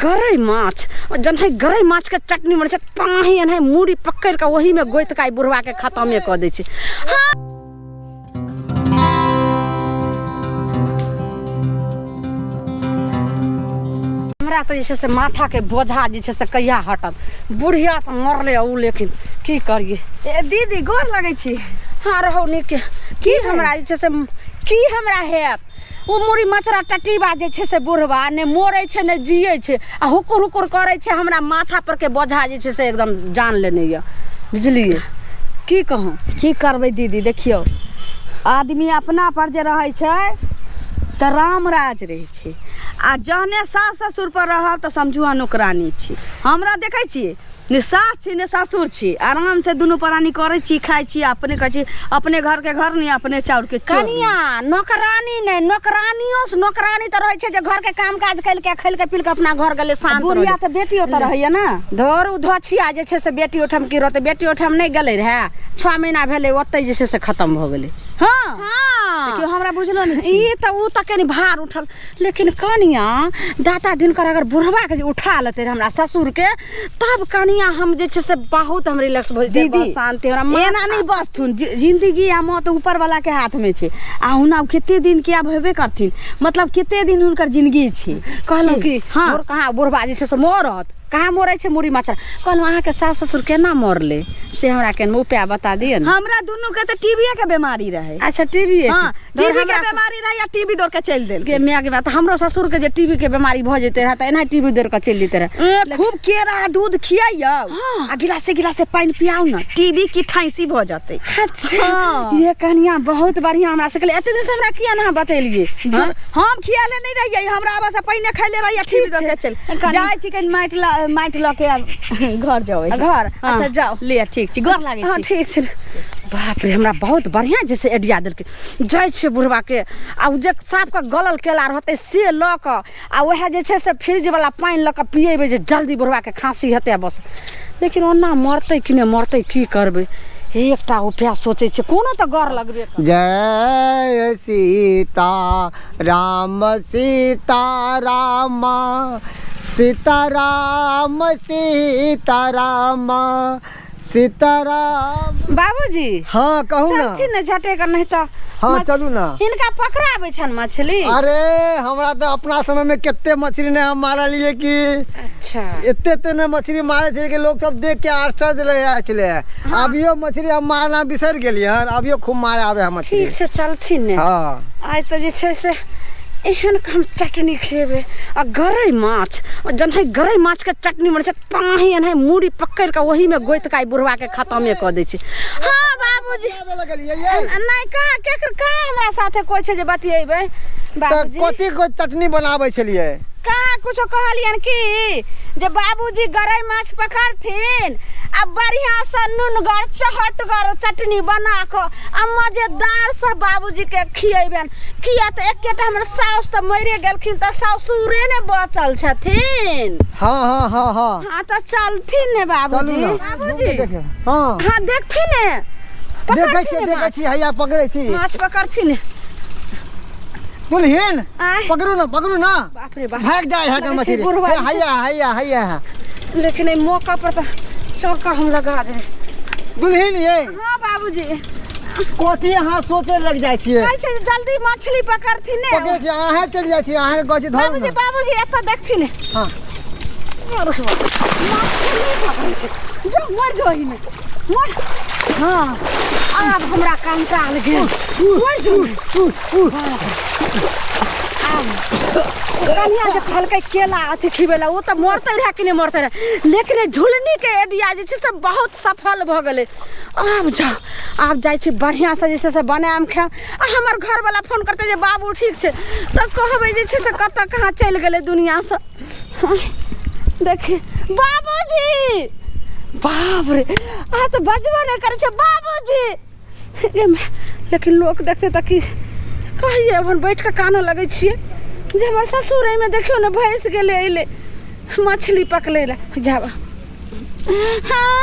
गरई माछ जन्हे गरई माछके चटनी बनै छै ताहि एनाहि मूड़ी पकड़ि कऽ ओहीमे गोति कऽ बुढ़वाके खतमे कऽ दै छै। हाँ। हमरा तऽ जे छै से माथाके बोझा जे छै से कहिया हटत? बुढ़िया तऽ मरलै ओ, लेकिन की करियै। ए दीदी, गोर लगै छी। हाँ रहू नीक। की हमरा जे छै से की हमरा हैत? ओ मुड़ी मचरा टटीबा जे छै से बुढ़बा ने मरै छै ने जियै छै आ हुकुर हुकुर करै छै। हमरा माथा पर के बोझा जे छै से एकदम जान लेने यऽ, बुझलियै? की कहूँ, की करबै दीदी? देखियौ, आदमी अपना पर जे रहै छै तऽ राम राज रहै छै, आ जहने सास ससुर पर रहब तऽ समझू अहाँ नौकरानी छी। हमरा देखै छियै ने, सास छी ने ससुर छी, आरामसँ दुनू प्राणी करै छी, खाइ छी। अपने कहै छी अपने घरके घर नहि, अपने चाउरके चोर। कनिया, नौकरानी नहि, नौकरानियो से नौकरानी तऽ रहै छै जे घरके काम काज करिके खैलके पीलके अपना घर गेलै, शान्त। बुढ़िया तऽ बेटी ओतऽ रहैया ने। धर ओ धोछिया जे छै से बेटी ओहिठाम की रहतै? बेटी ओहिठाम नहि गेलै रहए, 6 महीना भेलै ओतहि जे छै से खतम भऽ गेलै। हाँ हाँ, देखियौ, हमरा बुझलो नहि छी। ई तऽ ओ तऽ कनि भार उठल, लेकिन कनिया दाता दिनकर अगर बुढ़बाके जे उठा लेतै रहए हमरा ससुरके, तब कनिया हम जे छै से बहुत हम रिलैक्स भऽ जेतै। दीदी, शान्ति हमरा। एना नहि बसथुन। जिंदगी आ मौत ऊपर वाला के हाथ में छै, आ हुना कते दिन के आब हेबे करथिन, मतलब कते दिन हुनकर जिंदगी छै। कहलहुँ कि हाँ कहाँ बुढ़बा जे छै से मरत? कहाँ मरै छै मुड़ी मचरा? कहलहुँ अहाँके सास ससुर केना मरलै से हमरा केना उपाय बता दिअ ने। हमरा दुनू के तऽ टीबीए के बीमारी रहे। अच्छा, टीबी? हाँ, टीबी के बीमारी रहे आ टीबी दौड़ के चलि देल के माय के। तऽ हमरो ससुर के जे टीबी के बीमारी भऽ जेतै रहए तऽ एना टीबी दौड़ कऽ चलि जेतै रहए। ए, खूब केरा आ दूध खियाइयौ आ गिलासे गिलासे पानि पियाउ ने, टीबी की ठाँसी भऽ जेतै। अच्छा। हाँ। ये कनिया बहुत बढ़िया हमरा से कहलियै, एते दिन से हमरा किया ने अहाँ बतेलियै? हाँ? हम खियाले नहि रहियै, हमरा आबऽ से पहिने खैले रहियै, टीबी दौड़ के चलि जाइ छी। कनि माटि ल माटि लऽ के आब घर जेबै। घर? हाँ। अच्छा जाउ। ले, ठीक छी, गोर लागै हाँ छी। ठीक छै। बाप रे, हमरा बहुत बढ़िआँ जैसे आइडिया देलकै। जाइ छियै बुढ़बाके आ ओ जे साफके गलल केला रहतै से लऽ कऽ आ उएह जे छै से फ्रिजवला पानि लऽ कऽ पिएबै जे जल्दी बुढ़बाके खाँसी हेतै आ बस। लेकिन ओना मरतै कि नहि मरतै, की करबै? एकटा उपाय सोचै छियै, कोनो तऽ गर लगबे करतै। जय सीता राम सीता रामा सीता राम सीता रामा सीता राम। बाबूजी। हाँ, कहू ना। चलथिन ने झटे के, नहीं तऽ हाँ, चलू ना। हिनका पकड़ाबै छनि मछली। अरे हमरा तऽ अपना समय में कते मछली ने हम मारलियै कि। अच्छा। एते एते ने मछली मारै छलै कि लोक सब देख के आश्चर्य रहि जाइ छलै। अभियो मछली हम मारना बिसरि गेलियै हन, अभियो खूब मारे आबै है मछली। ठीक छै, चलथिन ने। हाँ। आइ तऽ जे छै से एहन के हम चटनी खिएबै आ गरई माछ जन्हे गरई माछके चटनी बनै छै ताहि एनाहि मूड़ी पकड़ि कऽ ओहीमे गोति कऽ बुढ़बाके खतमे कऽ दै छै। हाँ बाबूजी। नहि, कहाँ केकर कहाँ हमरा साथे कोइ छै जे बतियेबै। तऽ बाबूजी, कथी के चटनी बनाबै छलियै? कहाँ कुछो कहलियन कि जे बाबूजी गरई माछ पकड़थिन आ बढ़िया से नुनगर चहटगर चटनी बना कऽ आ मजेदार से बाबूजी के खियेबनि, किया तऽ एकेटा हमर साउस तऽ मरिए गेलखिन तऽ ससुरे ने बचल छथिन। हाँ हाँ हाँ हाँ। हाँ तऽ चलथिन ने बाबूजी। चलू ना। बाबूजी। देखियौ। हाँ। हाँ, देखथिन ने, देखै पकड़थिन छियै ने। देखै माछ छियै, हैया पकड़ै छी। माछ पकड़थिन ने। दुल्हिन। आँय। पकड़ू ना, पकड़ू ना। बाप रे बाप, भाग जाए है लगै छै मछली। बुढ़वा हे, जे छै हैया हैया हैया है। लेकिन एहि मौका पर तऽ चौका हम लगा देबै। दुल्हिन ये। हाँ बाबूजी। कथी अहाँ सोचे लग जाइ छियै? कहै छै जे जल्दी मछली पकड़थिन ने। पकड़ै छी, अहाँ चलि जाइ छी, अहाँके कहै छी धरू बाबूजी। ना। बाबूजी, एतऽ देखथिन ने। हाँ। अरे बाप, मछली पकड़ै छै, जो मर जो एहिमे मर। हाँ, आब हमरा कंकाल गेल, मर जो। आब कनिया जे कहलकै केला अथी खिबै लए, ओ तऽ मरतै रहए कि नहि मरतै रहए, लेकिन ई झुलनीके आइडिया जे छै से बहुत सफल भऽ गेलै। आब जाउ, आब जाइ छी, बढ़िआँसँ जे छै से बनायब, खायब आ हमर घरवला फोन करतै जे बाबू ठीक छै तऽ कहबै जे छै से कतऽ कहाँ चलि गेलै दुनिआँसँ। देखी बाबूजी, बाप रे, अहाँ तऽ बजबो नहि करै छै बाबूजी। लेकिन लोक देखतै तऽ की कहियै? अपन बैठ कऽ कानऽ लगै छियै जे हमर ससुर एहिमे देखियौ ने भसि गेलै अयलै मछली पकड़ै लए जाब। हाँ।